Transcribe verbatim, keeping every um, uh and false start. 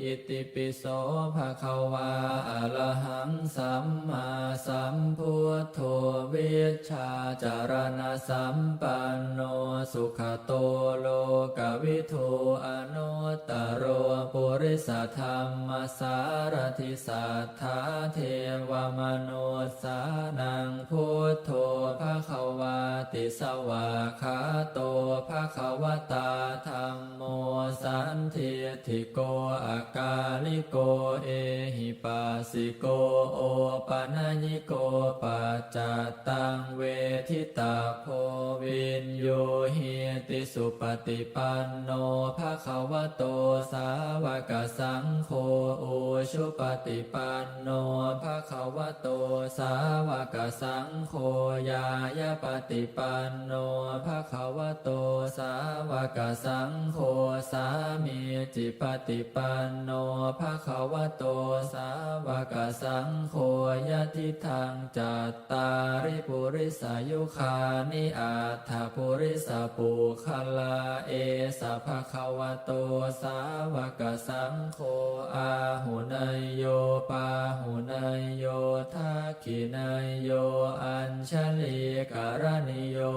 Itipi so bhagavā arahaṃ sammāsambuddho vijjācaraṇasampanno sugato lokavidū anuttaro purisadammasārathi satthā devamanussānaṃ buddho bhagavāti. Svākkhāto bhagavatā dhammo sandiṭṭhiko akāliko ehipassiko opanayiko paccattaṃ veditabbo viññūhīti. Supaṭipanno bhagavato sāvakasaṅgho, ujupaṭipanno bhagavato sāvakasaṅgho, ñāyapaṭipanno bhagavato sāvakasaṅgho, sāmīcipaṭipanno bhagavato sāvakasaṅgho, yadidaṃ cattāri purisayugāni aṭṭha purisapuggalā, esa bhagavato sāvakasaṅgho āhuneyyo pāhuneyyo dakkhiṇeyyo añjalikaraṇīyo